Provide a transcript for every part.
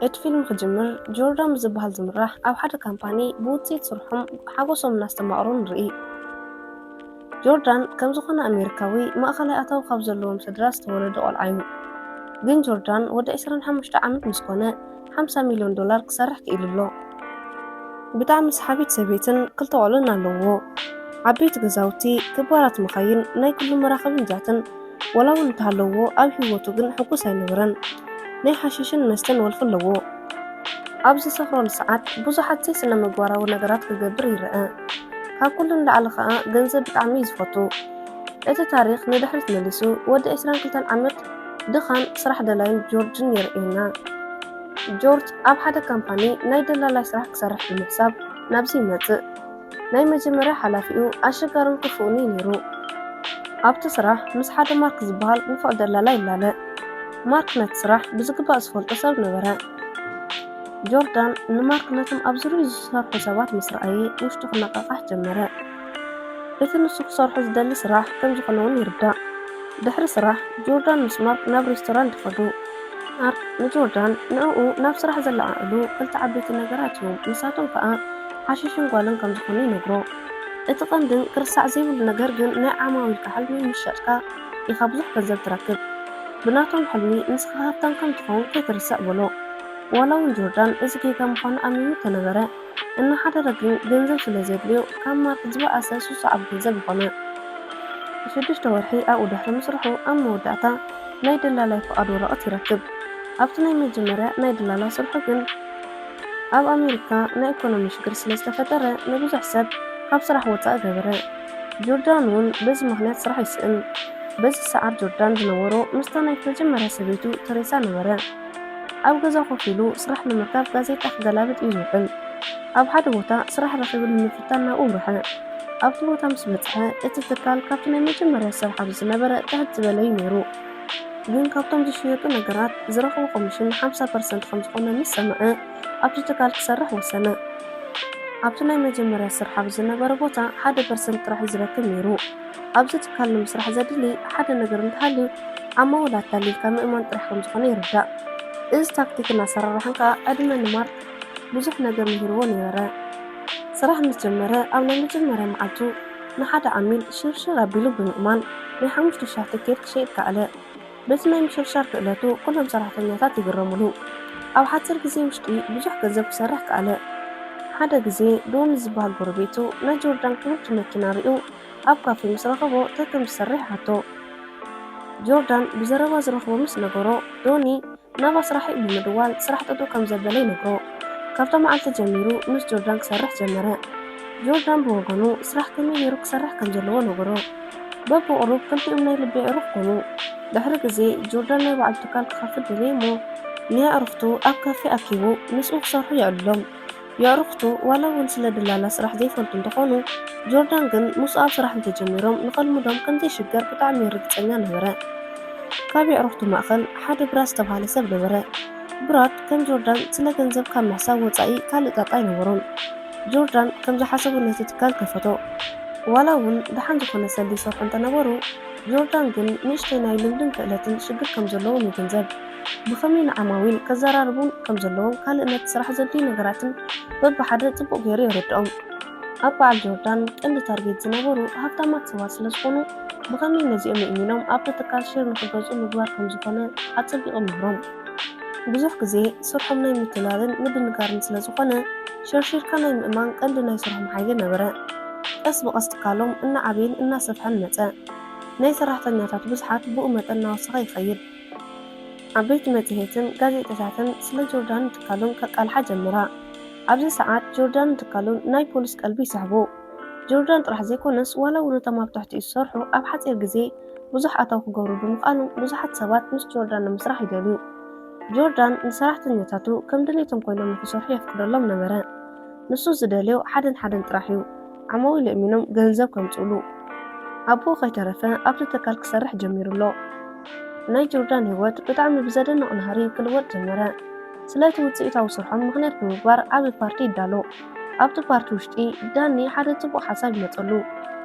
እቲ ፊልም ክጅምር፣ ጆርዳን ብዝበሃል ዝምራሕ ኣብ ሓደ ካምፓኒ ብውፅኢት ስርሖም ሓጎሶም እናስተማቕሩ ንርኢ። ጆርዳን ከም ዝኾነ ኣሜሪካዊ ማእኸላይ ኣታዊ ካብ ዘለዎም ስድራ ዝተወለደ ቆልዓ እዩ። ግን ጆርዳን ወዲ ዕስራን ሓሙሽተ ዓመት ምስ ኮነ፣ ሓምሳ ሚልዮን ዶላር ክሰርሕ ክኢሉ ኣሎ። ብጣዕሚ ሰሓቢት ሰበይትን ክልተ ቆልዑን ኣለዎ። ዓበይቲ ገዛውቲ፣ ክባራት መኻይን፣ ናይ ግሉ መራኸብን ጃትን ዋላ እውን እንተሃለዎ፣ ኣብ ህይወቱ ግን ሕጉስ ኣይነበረን። ናይ ሓሽሽን መስተን ወልፊ ኣለዎ። ኣብ ዝሰኽረሉ ሰዓት ብዙሓት ዘይስነ ምግባራዊ ነገራት ክገብር ይረአ። ካብ ኩሉ ንላዕሊ ከኣ ገንዘብ ብጣዕሚ እዩ ዝፈቱ። እቲ ታሪኽ ንድሕሪት መሊሱ ወዲ ዕስራን ክልተን ዓመት ድኻን ስራሕ ደላይን ጆርጅን የርእየና። ጆርጅ ኣብ ሓደ ካምፓኒ ናይ ደላላይ ስራሕ ክሰርሕ ብምሕሳብ ናብዚ ይመጽእ። ናይ መጀመርያ ሓላፊኡ ኣሸጋርን ክፉእን እዩ ነይሩ። ኣብቲ ስራሕ ምስ ሓደ ማርክ ዝበሃል ንፉዕ ደላላይ ይላለ። ማርክ ነቲ ስራሕ ብዝግባእ ዝፈልጦ ሰብ ነበረ። ጆርዳን ንማርክ ነቶም ኣብ ዙርያኡ ዝሰርሑ ሰባት ምስ ረኣየ ውሽጡ ክነቓቓሕ ጀመረ። እቲ ንሱ ክሰርሖ ዝደሊ ስራሕ ከም ዝኾነ እውን ይርዳእ። ድሕሪ ስራሕ ጆርዳን ምስ ማርክ ናብ ሬስቶራንት ይኸዱ። ማርክ ንጆርዳን ንዕኡ ናብ ስራሕ ዘለዓዕሉ ክልተ ዓበይቲ ነገራት እዮም። ንሳቶም ከኣ ሓሽሽን ጓልን ከም ዝኾኑ ይነግሮ። እቲ ቀንድን ክርሳዕ ዘይብሉ ነገር ግን ናይ ዓማዊልካ ሕልሚ ምስ ሸጥካ ኢኻ ብዙሕ ገንዘብ ትረክብ። ብናቶም ሕልሚ ንስኻ ሃብታም ከም ትኸውን ከይትርስዕ በሎ። ዋላ እውን ጆርዳን እዚ ጌጋ ምዃኑ ኣሚኑ ተነበረ፣ እናሓደረ ግን ገንዘብ ስለ ዘድልዮ ካብ ማርክ ዝበኣሰ ሱስ ኣብ ገንዘብ ይኾነ። ሽዱሽተ ወርሒ ኣብኡ ድሕሪ ምስርሑ ኣብ መወዳእታ ናይ ደላላይ ፍቓድ ወረቐት ይረክብ። ኣብቲ ናይ መጀመርያ ናይ ደላላ ስርሑ ግን ኣብ ኣሜሪካ ናይ ኢኮኖሚ ሽግር ስለ ዝተፈጠረ ንብዙሕ ሰብ ካብ ስራሕ ወፃኢ ገበረ። ጆርዳን እውን በዚ ምኽንያት ስራሕ ይስእን። በዚ ሰዓት ጆርዳን ዝነበሮ ምስታ ናይ መጀመርያ ሰበይቱ ተሬሳ ነበረ። ኣብ ገዛ ኮፍ ኢሉ ስራሕ ንምርካብ ጋዜጣ ክገላብጥ እዩ ዝውዕል። ኣብ ሓደ ቦታ ስራሕ ረኺቡ ንምፍታን ናብኡ ኣምርሐ። ኣብቲ ቦታ ምስ በጽሐ እቲ ትካል ካብቲ ናይ መጀመርያ ስራሕ ኣብ ዝነበረ ትሕት ዝበለ እዩ ነይሩ። ግን ካብቶም ዝሽየጡ ነገራት ዝረኽቦ ኮሚሽን ሓምሳ ፐርሰንት ከም ዝኾነ ምስ ሰምዐ ኣብቲ ትካል ክሰርሕ ወሰነ። ኣብቲ ናይ መጀመርያ ስራሕ ኣብ ዝነበረ ቦታ ሓደ ፐርሰንት ጥራሕ እዩ ዝረክብ ነይሩ። ኣብዚ ትካል ንምስራሕ ዘድሊ ሓደ ነገር እንተሃልዩ ዓማውል ኣታሊልካ ምእማን ጥራሕ ከም ዝኾነ ይርዳእ። እዚ ታክቲክን ኣሰራርሓን ከኣ ዕድመ ንማርክ ብዙሕ ነገር ምሂርዎ ነበረ። ስራሕ ምስ ጀመረ ኣብ ናይ መጀመርያ መዓልቱ ንሓደ ዓሚል ሽርሽር ኣቢሉ ብምእማን ናይ ሓሙሽተ ሽሕ ትኬት ክሸይጥ ከኣለ። በቲ ናይ ምሽርሻር ክእለቱ ኩሎም ሰራሕተኛታት ይግረምሉ። ኣብ ሓፂር ግዜ ውሽጢ ብዙሕ ገንዘብ ክሰርሕ ከኣለ። ሓደ ግዜ ዶኒ ዝበሃል ጎረቤቱ ናይ ጆርዳን ክብርቲ መኪና ሪኡ ኣብ ካፌ ምስ ረኸቦ ታይ ከም ዝሰርሕ ይሓቶ። ጆርዳን ብዘረባ ዝረኽቦ ምስ ነገሮ ዶኒ ናባ ስራሒ ብምድዋል ስራሕ ጠጠው ከም ዘበለ ይነግሮ። ካብታ መዓልቲ ጀሚሩ ምስ ጆርዳን ክሰርሕ ጀመረ። ጆርዳን ብወገኑ ስራሕ ከመይ ገይሩ ክሰርሕ ከም ዘለዎ ነገሮ። በብቑሩብ ክልቲኦም ናይ ልቢ ኣዕሩኽ ኮኑ። ድሕሪ ግዜ ጆርዳን ናይ ባዕሉ ትካል ክኸፍት ደለየ እሞ ንየዕሩኽቱ ኣብ ካፌ ኣኪቡ ምስኡ ክሰርሑ የዕልሎም። የዕሩኽቱ ዋላ እውን ስለ ደላላ ስራሕ ዘይፈልጡ እንተኾኑ ጆርዳን ግን ምስኡ ኣብ ስራሕ እንተጀሚሮም ንኸልምዶም ከም ዘይሽገር ብጣዕሚ ርግጸኛ ነበረ። ካብ የዕሩኽቱ ማእኸል ሓደ ብራድ ዝተባህለ ሰብ ነበረ። ብራድ ከም ጆርዳን ስለ ገንዘብ ካብ ምሕሳብ ወጻኢ ካልእ ጣጣ ኣይነበሮን። ጆርዳን ከም ዝሓሰቦ ነቲ ትካል ከፈቶ። ዋላ እውን ደሓን ዝኾነ ሰልዲ ይሰርሑ እንተነበሩ ጆርዳን ግን ንእሽተይ ናይ ልምድን ክእለትን ሽግር ከም ዘለዎም ይግንዘብ። ብኸመይ ንዓማዊል ከዘራርቡን ከም ዘለዎም ካልእ ነቲ ስራሕ ዘድልዩ ነገራትን በብሓደ ጽቡቕ ገይሩ የረድኦም። ኣብ በዓል ጆርዳን ቀንዲ ታርጌት ዝነበሩ ሃብታማት ሰባት ስለ ዝኾኑ ብኸመይ ነዚኦም የእሚኖም ኣብቲ ትካል ሼር ንኽገዝኡ ምግባር ከም ዝኾነ ኣጸቢቑ ይምህሮም። ብዙሕ ግዜ ስርሖም ናይ ምትላልን ምድንጋርን ስለ ዝኾነ ሸርሺርካ ናይ ምእማን ቀንዲ ናይ ስርሖም ሓይሊ ነበረ። ቀስ ብቐስ ትካሎም እናዓበየን እናሰፍሐን መጸ። ናይ ሰራሕተኛታት ብዝሓት ብኡ መጠን እናወሰኸ ይኸይድ። ዓበይቲ መጽሔትን ጋዜጣታትን ስለ ጆርዳንን ትካሉን ከቃልሓ ጀመራ። ኣብዚ ሰዓት ጆርዳንን ትካሉን ናይ ፖሊስ ቀልቢ ይስሕቡ። ጆርዳን ጥራሕ ዘይኮነስ ዋላ እውን እቶም ኣብ ትሕቲኡ ዝሰርሑ ኣብ ሓጺር ግዜ ብዙሕ ኣታዊ ክገብሩ ብምኽኣሎም ብዙሓት ሰባት ምስ ጆርዳን ንምስራሕ ይደልዩ። ጆርዳን ንሰራሕተኛታቱ ከም ድሌቶም ኮይኖም ንክሰርሑ የፍቅደሎም ነበረ። ንሱ ዝደልዮ ሓደን ሓደን ጥራሕ እዩ። ዓማዊል የእሚኖም ገንዘብ ከምጽእሉ። ኣቦኡ ከይተረፈ ኣብቲ ትካል ክሰርሕ ጀሚሩ ኣሎ። ናይ ጆርዳን ህይወት ብጣዕሚ ብዘደንቕ ናህሪ ክልወጥ ጀመረ። ስለቲ ውጽኢታዊ ስርሖም ምኽንያት ብምግባር ዓቢ ፓርቲ ይዳሎ። ኣብቲ ፓርቲ ውሽጢ ዳኒ ሓደ ጽቡቕ ሓሳብ ይመጸሉ።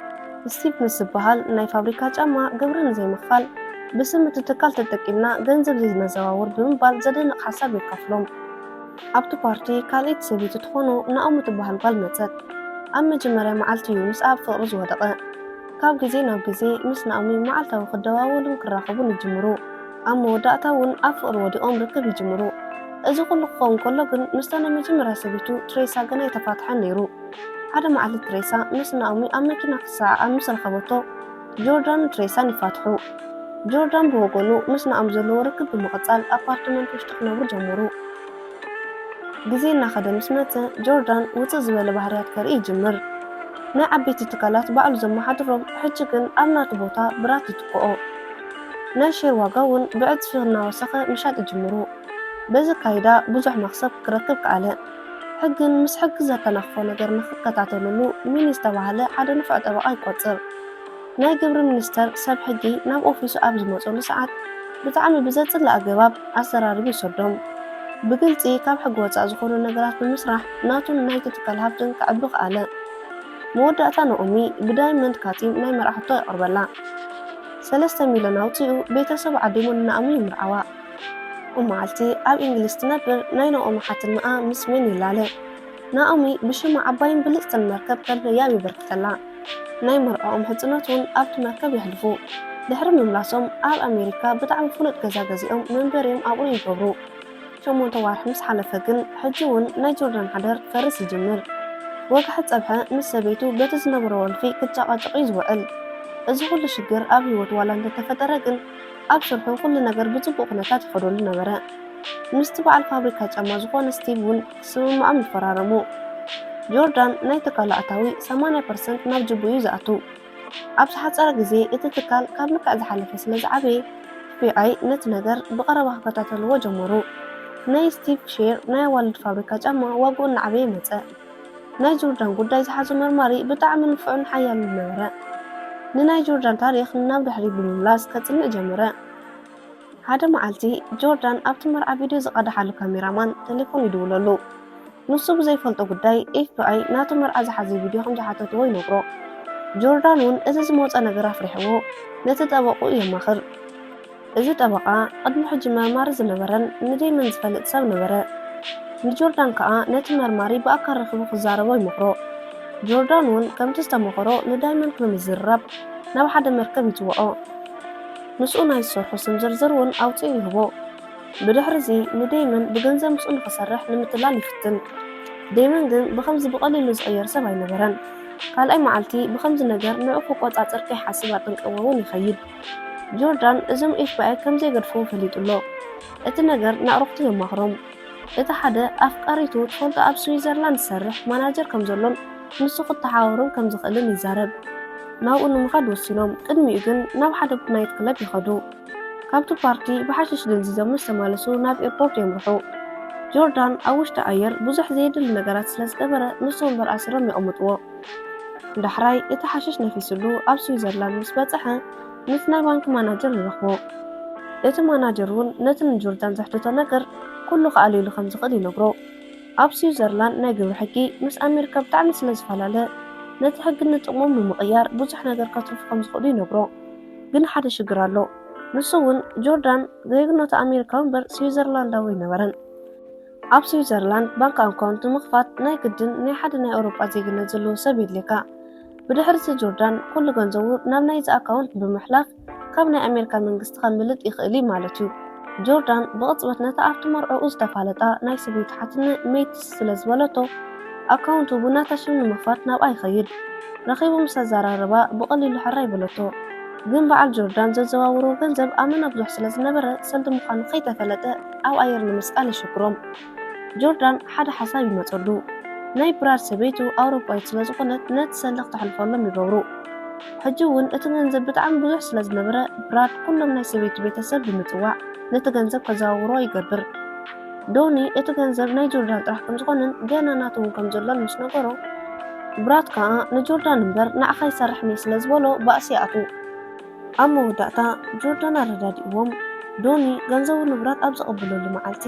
ስቲቭ ምስ ዝበሃል ናይ ፋብሪካ ጫማ ግብሪ ንዘይምኽፋል ብስም እቲ ትካል ተጠቂምና ገንዘብ ዘይነዘዋውር ብምባል ዘደንቕ ሓሳብ የካፍሎም። ኣብቲ ፓርቲ ካልኣይቲ ሰበይቲ ትኾኖ ናኦሚ ትበሃል ጓል መጸት። ኣብ መጀመርያ መዓልቲ እዩ ምስኣ ኣብ ፍቕሪ ዝወደቐ። ካብ ግዜ ናብ ግዜ ምስ ናኦሚ መዓልታዊ ክደዋወሉን ክራኸቡን ይጅምሩ። ኣብ መወዳእታ እውን ኣብ ፍቕሪ ወዲቖም ርክብ ይጅምሩ። እዚ ኩሉ ክኸውን ከሎ ግን ምስታ ናይ መጀመርያ ሰበይቱ ትሬሳ ገና ኣይተፋትሐን ነይሩ። ሓደ መዓልቲ ትሬሳ ምስ ናኦሚ ኣብ መኪና ክትሰዓዓም ምስ ረኸበቶ ጆርዳን ትሬሳን ይፋትሑ። ጆርዳን ብወገኑ ምስ ናኦም ዘለዎ ርክብ ብምቕጻል ኣፓርትመንት ውሽጢ ክነብሩ ጀመሩ። ግዜ እናኸደ ምስ መጸ ጆርዳን ውጽእ ዝበለ ባህርያት ከርኢ ይጅምር። ናይ ዓበይቲ ትካላት ባዕሉ ዘመሓድሮም ሕጂ ግን ኣብ ናቱ ቦታ ብራት ይትክኦ። ናይ ሼር ዋጋ እውን ብዕጽፊ እናወሰኸ ምሻጥ ይጅምሩ። በዚ ኣካይዳ ብዙሕ መኽሰብ ክረክብ ከኣለ። ሕግን ምስ ሕጊ ዘተናኽፎ ነገር ንኽከታተለሉ ሚኒ ዝተባህለ ሓደ ንፉዕ ጠበቓ ይቆጽር። ናይ ግብሪ ሚኒስተር ሰብ ሕጊ ናብ ኦፊሱ ኣብ ዝመጸሉ ሰዓት ብጣዕሚ ብዘጽልእ ኣገባብ ኣዘራሪቡ ይሰዶም። ብግልጺ ካብ ሕጊ ወጻእ ዝኾኑ ነገራት ብምስራሕ ናቱን ናይቲ ትካል ሃብትን ከዕቢ ከኣለ። መወዳእታ ናኦሚ ብዳይመንድ ካቲም ናይ መርዓ ሕቶ የቕርበላ። ሰለስተ ሚልዮን ኣውጺኡ ቤተሰቡ ዓዲሙ ንናኦሚ ይምርዓዋ። እሞ መዓልቲ ኣብ እንግሊዝ ትነብር ናይ ናኦሚ ሓትንኣ ምስ ሜን ይላለ። ናኦሚ ብሽማ ዓባይን ብልጽትን መርከብ ከም ህያብ የበርክተላ። ናይ መርዕኦም ሕጽኖት እውን ኣብቲ መርከብ የሕልፉ። ድሕሪ ምምላሶም ኣብ ኣሜሪካ ብጣዕሚ ፍሉጥ ገዛ ገዚኦም መንበሪኦም ኣብኡ ይገብሩ። ሸሞንተ ዋርሒ ምስ ሓለፈ ግን ሕጂ እውን ናይ ጆርዳን ሓዳር ክፈርስ ይጅምር። ወግሐ ጸብሐ ምስ ሰበይቱ በቲ ዝነበሮ ወልፊ ክጨቓጨቕ እዩ ዝውዕል። እዚ ኩሉ ሽግር ኣብ ህይወቱ ዋላ እንተተፈጠረ ግን ኣብ ስርሑ ኩሉ ነገር ብጽቡቕ ኩነታት ይኸደሉ ነበረ። ምስቲ በዓል ፋብሪካ ጫማ ዝኾነ ስቲቭ እውን ክስምምዖም ይፈራረሙ። ጆርዳን ናይ ትካሉ ኣታዊ ሰማንያ ፐርሰንት ናብ ጅቡ እዩ ዝኣቱ። ኣብ ዝሓጸረ ግዜ እቲ ትካል ካብ ልክዕ ዝሓለፈ ስለ ዝዓበየ ኤፍቢኣይ ነቲ ነገር ብቐረባ ክከታተልዎ ጀመሩ። ናይ ስቲቭ ሼር ናይ ኣዋልድ ፋብሪካ ጫማ ዋግኡ እናዓበየ መጸ። ናይ ጆርዳን ጉዳይ ዝሓዞ መርማሪ ብጣዕሚ ንፉዕን ሓያልን ነበረ። ንናይ ጆርዳን ታሪኽ ናብ ድሕሪት ብምምላስ ከጽንዕ ጀመረ። ሓደ መዓልቲ ጆርዳን ኣብቲ መርዓ ቪድዮ ዝቐድሓሉ ካሜራማን ቴሌፎን ይድውለሉ። ንሱ ብዘይፈልጦ ጉዳይ ኤፍቢኣይ ናቱ መርዓ ዝሓዘ ቪድዮ ከም ዝሓተትዎ ይነግሮ። ጆርዳን እውን እዚ ዝመጸ ነገር ኣፍሪሕዎ ነቲ ጠበቕኡ የማኽር። እዚ ጠበቓ ቅድሚ ሕጂ መርማሪ ዝነበረን ንዴመን ዝፈልጥ ሰብ ነበረ። ንጆርዳን ከኣ ነቲ መርማሪ ብኣካል ረኺቡ ክዛረቦ ይመኽሮ። ጆርዳን እውን ከምቲ ዝተመኸሮ ንዳይመንድ ንምዝርራብ ናብ ሓደ መርከብ ይጽውዖ። ምስኡ ናይ ዝሰርሑ ስም ዝርዝር እውን ኣውጺኡ ይህቦ። ብድሕርዚ ንዴመን ብገንዘብ ምስኡ ንኽሰርሕ ንምትላል ይፍትን። ዴመን ግን ብኸምዚ ብቐሊሉ ዝቕየር ሰብ ኣይነበረን። ካልኣይ መዓልቲ ብኸምዚ ነገር ንዕኡ ክቆጻጸር ከይሓስብ ኣጠንቂቕዎ እውን ይኸይድ። ጆርዳን እዞም ኤፍቢኣይ ከም ዘይገድፍዎ ፈሊጡ ኣሎ። እቲ ነገር ንኣዕሩኽቱ የማኽሮም። እቲ ሓደ ኣፍቃሪቱ ትፈልጦ ኣብ ስዊዘርላንድ ዝሰርሕ ማናጀር ከም ዘሎን ንሱ ክተሓባበሮም ከም ዝኽእልን ይዛረብ። ናብኡ ንምኻድ ወሲኖም። ቅድሚኡ ግን ናብ ሓደ ናይት ክለብ ይኸዱ። ካብቲ ፓርቲ ብሓሽሽ ደንዚዞም ምስ ተመለሱ ናብ ኤርፖርት የምርሑ። ጆርዳን ኣብ ውሽጢ ኣየር ብዙሕ ዘየድሊ ነገራት ስለ ዝገበረ ንሱ ወንበር ኣሲሮም የቐምጥዎ። ዳሕራይ እቲ ሓሽሽ ነፊስሉ ኣብ ስዊዘርላንድ ምስ በጽሐ ነቲ ናይ ባንክ ማናጀር ይረኽቦ። እቲ ማናጀር እውን ነቲ ንጆርዳን ዘሕተቶ ነገር ኩሉ ክኣልየሉ ከም ዝኽእል ይነግሮ። ኣብ ስዊዘርላንድ ናይ ግብሪ ሕጊ ምስ ኣሜሪካ ብጣዕሚ ስለ ዝፈላለ ነቲ ሕጊ ንጥቕሞም ብምቕያር ብዙሕ ነገር ከትርፉ ከም ዝኽእሉ ይነግሮ። ግን ሓደ ሽግር ኣሎ። ንሱ እውን ጆርዳን ዜግነቱ ኣሜሪካዊ እምበር ስዊዘርላንዳዊ ኣይነበረን። ኣብ ስዊዘርላንድ ባንክ ኣካውንት ንምኽፋት ናይ ግድን ናይ ሓደ ናይ ኣውሮጳ ዜግነት ዘለዎ ሰብ የድልየካ። ብድሕሪ እዚ ጆርዳን ኩሉ ገንዘቡ ናብ ናይዚ ኣካውንት ብምሕላፍ ካብ ናይ ኣሜሪካ መንግስቲ ከምልጥ ይኽእል እዩ ማለት እዩ። ጆርዳን ብቕጽበት ነታ ኣብቲ መርዕኡ ዝተፋለጣ ናይ ሰበይቱ ሓትኒ ሜት ስለ ዝበለቶ ኣካውንቱ ብናታ ሽም ንምኽፋት ናብኣ ይኸይድ። ረኺቡ ምስ ኣዘራረባ ብቐሊሉ ሕራይ በለቶ። ግን በዓል ጆርዳን ዘዘዋውሮ ገንዘብ ኣመና ብዙሕ ስለ ዝነበረ ሰልዲ ምዃኑ ከይተፈለጠ ኣብ ኣየር ንምስቃል የሸግሮም። ጆርዳን ሓደ ሓሳብ ይመጸሉ። ናይ ብራድ ሰበይቱ ኣውሮጳዊት ስለ ዝኾነት ነቲ ሰልዲ ክተሕልፈሎም ይገብሩ። ሕጂ እውን እቲ ገንዘብ ብጣዕሚ ብዙሕ ስለ ዝነበረ ብራድ ኩሎም ናይ ሰበይቱ ቤተሰብ ብምጽዋዕ ነቲ ገንዘብ ከዘዋውሮ ይገብር። ዶኒ እቲ ገንዘብ ናይ ጆርዳን ጥራሕ ከም ዝኾነን ገና ናቱ እውን ከም ዘሎን ምስ ነገሮ ብራድ ከኣ ንጆርዳን እምበር ንዓኻ ይሰርሕን እየ ስለ ዝበሎ ባእሲ ይኣትዉ። ኣብ መወዳእታ ጆርዳን ኣረዳዲእዎም ዶኒ ገንዘቡ ንብራድ ኣብ ዘቐብለሉ መዓልቲ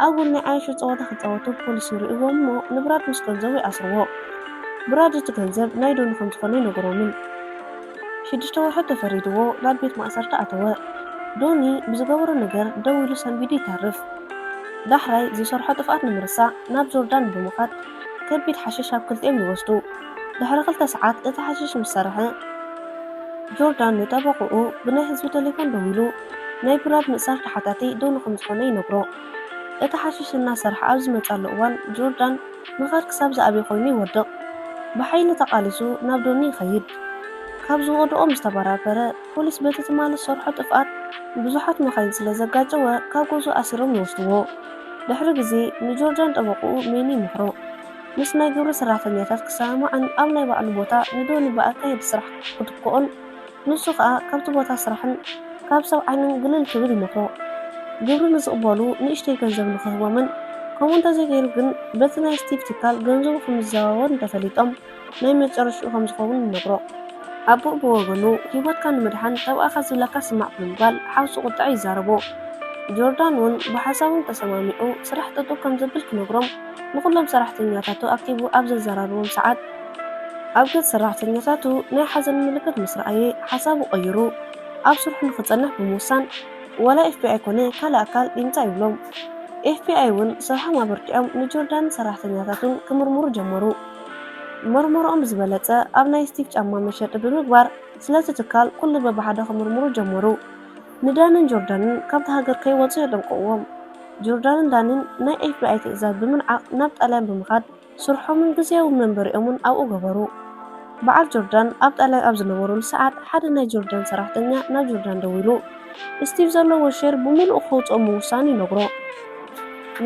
ኣብ ጎኒ ዓያሹ ጸወታ ክጻወቱ ፖሊስ ይርእይዎም እሞ ንብራድ ምስ ገንዘቡ ይኣስርዎ። ብራድ እቲ ገንዘብ ናይ ዶኒ ከም ዝኾነ ይነግሮምን ሽዱሽተ ወርሒ ተፈሪድዎ ናብ ቤት ማእሰርቲ ኣተወ። ዶኒ ብዝገበሮ ነገር ደው ኢሉ ሰንቢዱ ይተርፍ። ዳሕራይ ዝሰርሖ ጥፍኣት ንምርሳዕ ናብ ጆርዳን ብምኻድ ከቢድ ሓሽሽ ኣብ ክልቲኦም ይወስዱ። ድሕሪ ክልተ ሰዓት እቲ ሓሽሽ ምስ ሰርሐ፣ ጆርዳን ንጠበቕኡ ብናይ ህዝቢ ቴሌፎን ደዊሉ ናይ ብራድ ምእሳር ተሓታቲ ዶኒ ከም ዝኾነ ይነግሮ። እቲ ሓሽሽ እናሰርሐ ኣብ ዝመጻሉ እዋን ጆርዳን ምኻድ ክሳብ ዝኣበየ ኮይኑ ይወድቕ። ብሓይሊ ተቓሊሱ ናብ ዶኒ ይኸይድ። ካብ ዝወድቖ ምስ ተበራበረ፣ ፖሊስ በቲ ትማሊ ዝሰርሖ ጥፍኣት ብዙሓት መኻይን ስለ ዘጋጨወ ካብ ገዝኡ ኣሲሮም ይወስድዎ። ድሕሪ ግዜ ንጆርዳን ጠበቕኡ ሜኒ ይምኽሮ። ምስ ናይ ግብሪ ሰራሕተኛታት ክሰማማዕን ኣብ ናይ ባዕሉ ቦታ ንዶኒ ብኣካየዲ ስራሕ ክትክኦን ንሱ ከኣ ካብቲ ቦታ ስራሕን ካብ ሰብ ዓይንን ግልል ክብል ይመኽሮ። ግብሪ ንዝቕበሉ ንእሽተይ ገንዘብ ንክህቦምን ከምኡ እንተዘይገይሩ ግን በቲ ናይ ስቲቭ ትካል ገንዘቡ ከም ዝዘዋወር እንተፈሊጦም ናይ መጨረሽኡ ከም ዝኸውን ይነግሮ። ኣቦኡ ብወገኑ ህይወትካ ንምድሓን ተባእኻ ዝብለካ ስማዕ ብምባል ሓውሱ ቁጥዐ ይዛረቦ። ጆርዳን እውን ብሓሳቦም ተሰማሚዑ ስራሕ ጠጠው ከም ዘብል ክነግሮም ንኹሎም ሰራሕተኛታቱ ኣኪቡ ኣብ ዘዘራርቦም ሰዓት ኣብ ገጽ ሰራሕተኛታቱ ናይ ሓዘን ምልክት ምስ ረኣየ ሓሳቡ ቀይሩ ኣብ ስርሑ ንክጸንሕ ብምውሳን ዋላ ኤፍቢኣይ ኮነ ካልእ ኣካል ይምጻእ ይብሎም። ኤፍቢኣይ እውን ስርሖም ኣበርቲዖም ንጆርዳንን ሰራሕተኛታቱን ክምርምሩ ጀመሩ። መርመሮኦም ብዝበለጸ ኣብ ናይ ስቲቭ ጫማ መሸጢ ብምግባር ስለቲ ትካል ኩሉ በብሓደ ክምርምሩ ጀመሩ። ንዳንን ጆርዳንን ካብቲ ሃገር ከይወጹ የጠንቅቕዎም። ጆርዳንን ዳንን ናይ ኤፍቢኣይ ትእዛዝ ብምንዓቕ ናብ ጣልያን ብምኻድ ስርሖምን ግዝያዊ መንበሪኦምን ኣብኡ ገበሩ። በዓል ጆርዳን ኣብ ጣልያን ኣብ ዝነበሩሉ ሰዓት ሓደ ናይ ጆርዳን ሰራሕተኛ ናብ ጆርዳን ደዊሉ ስቲቭ ዘለዎ ሼር ብምሉኡ ከውፅኦ ምውሳኑ ይነግሮ።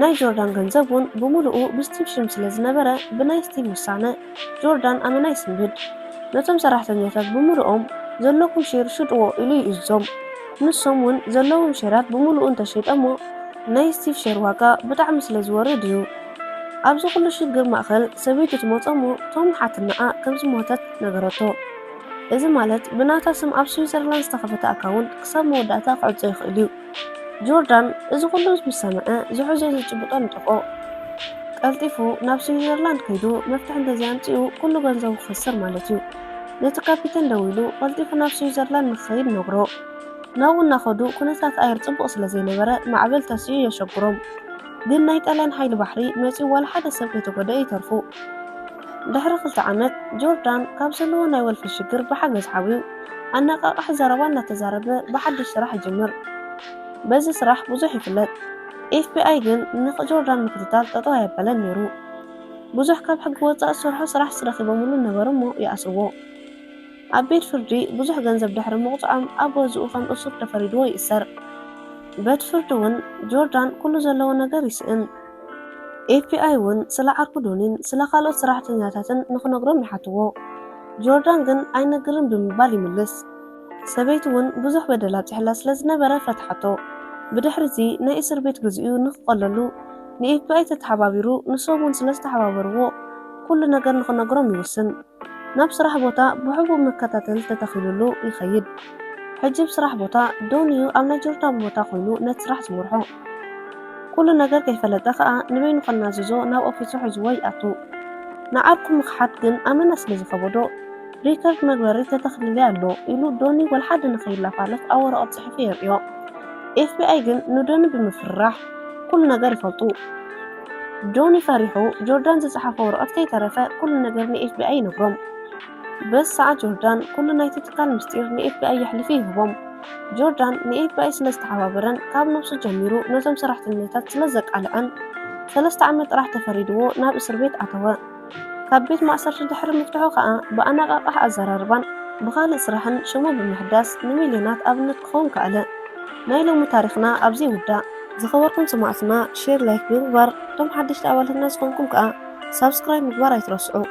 ናይ ጆርዳን ገንዘብ እውን ብምሉኡ ብስቲቭ ሽም ስለ ዝነበረ ብናይ ስቲቭ ውሳነ ጆርዳን ኣመና ይስንብድ። ነቶም ሰራሕተኛታት ብምሉኦም ዘለኩም ሼር ሽጥዎ ኢሉ ይእዝዞም። ንሶም እውን ዘለዎም ሼራት ብምሉኡ እንተሸይጠሞ ናይ ስቲቭ ሼር ዋጋ ብጣዕሚ ስለ ዝወርድ እዩ። ኣብዚ ኩሉ ሽግር ማእኸል ሰበይቱ ትመፅኦሞ ቶም ሓትናኣ ከም ዝሞተት ነገረቶ። እዚ ማለት ብናታ ስም ኣብ ስዊዘርላንድ ዝተኸፈተ ኣካውንት ክሳብ መወዳእታ ክዕጾ ይኽእል እዩ። ጆርዳን እዚ ኩሉ ምስ ሰምዐ ዝሕዞ ዝጭብጦ ንጠፍኦ። ቀልጢፉ ናብ ስዊዘርላንድ ከይዱ መፍትሒ እንተዘይኣምፂኡ ኩሉ ገንዘቡ ክኸስር ማለት እዩ። ነቲ ካፒተን ደዊሉ ቀልጢፉ ናብ ስዊዘርላንድ ንክኸይድ ነግሮ። ናብኡ እናኸዱ ኩነታት ኣየር ፅቡቕ ስለ ዘይነበረ ማዕበል ተሲኡ የሸግሮም። ግን ናይ ጣልያን ሓይሊ ባሕሪ መፂኡ ዋላ ሓደ ሰብ ከይተጎደአ ይተርፉ። ድሕሪ ክልተ ዓመት ጆርዳን ካብ ዘለዎ ናይ ወልፊ ሽግር ብሓገዝ ሓውዩ ኣነቓቓሒ ዘረባ እናተዛረበ ብሓድሽ ስራሕ ይጅምር። በዚ ስራሕ ብዙሕ ይፍለጥ። ኤፍቢኣይ ግን ንጆርዳን ምክትታል ጠጠው ኣየበለን ነይሩ። ብዙሕ ካብ ሕጊ ወፃእ ዝሰርሖ ስራሕ ስረኺቦምሉ ነበሩ እሞ ይኣስርዎ። ኣብ ቤት ፍርዲ ብዙሕ ገንዘብ ድሕሪ ምቕፅዖም ኣብ ገዝኡ ከም እሱር ተፈሪድዎ ይእሰር። ቤት ፍርዲ እውን ጆርዳን ኩሉ ዘለዎ ነገር ይስእን። ኤፍቢኣይ እውን ስለ ዓርኩ ዶኒን ስለ ካልኦት ሰራሕተኛታትን ንክነግሮም ይሓትዎ። ጆርዳን ግን ኣይነግርን ብምባል ይምልስ። ሰበይቱ እውን ብዙሕ በደል ኣብፂሕላ ስለ ዝነበረ ፈትሓቶ። ብድሕሪ እዚ ናይ እስር ቤት ግዚኡ ንክቐለሉ ንኤፍቢኣይ ተተሓባቢሩ ንሶም እውን ስለ ዝተሓባበርዎ ኩሉ ነገር ንክነግሮም ይውስን። ናብ ስራሕ ቦታ ብሕቡእ መከታተሊ ተተኺሉሉ ይኸይድ። ሕጂ ኣብ ስራሕ ቦታ ዶን እዩ ኣብ ናይ ጆርዳን ቦታ ኮይኑ ነቲ ስራሕ ዝመርሖ። ኩሉ ነገር ከይፈለጠ ከኣ ንበይኑ ከናዝዞ ናብ ኦፊሱ ሒዝዎ ይኣቱ። ንዓርኩ ምኽሓድ ግን ኣመና ስለ ዝኸበዶ ሪከርድ መግበሪ ተተኺሉለይ ኣሎ ኢሉ ዶኒ ወላ ሓደ ንኸይላፋለፍ ኣብ ወረቐት ጽሒፉ የርእዮ። ኤፍቢኣይ ግን ንዶኒ ብምፍርራሕ ኩሉ ነገር ይፈልጡ። ዶኒ ፈሪሑ ጆርዳን ዝጸሓፎ ወረቐት ከይተረፈ ኩሉ ነገር ንኤፍቢኣይ ይነግሮም። በዚ ሰዓት ጆርዳን ኩሉ ናይቲ ትካል ምስጢር ንኤፍቢኣይ የሕሊፉ ይህቦም። ጆርዳን ንኤፍቢኣይ ስለ ዝተሓባበረን ካብ ነብሱ ጀሚሩ ነቶም ሰራሕተኛታት ስለ ዘቃልዐን ሰለስተ ዓመት ጥራሕ ተፈሪድዎ ናብ እስር ቤት ኣተወ። ካብ ቤት ማእሰርቲ ድሕሪ ምፍትሑ ከኣ ብኣነቓቓሒ ኣዘራርባን ብኻልእ ስራሕን ሽሙ ብምሕዳስ ንሚልዮናት ኣብነት ክኸውን ከኣለ። ናይ ሎሚ ታሪኽና ኣብዚ ይውዳእ። ዝኸበርኩም ሰማዕትና ሼር ላይክ ብምግባር እቶም ሓደሽቲ ኣባላትና ዝኾንኩም ከኣ ሳብስክራይብ ምግባር ኣይትረስዑ።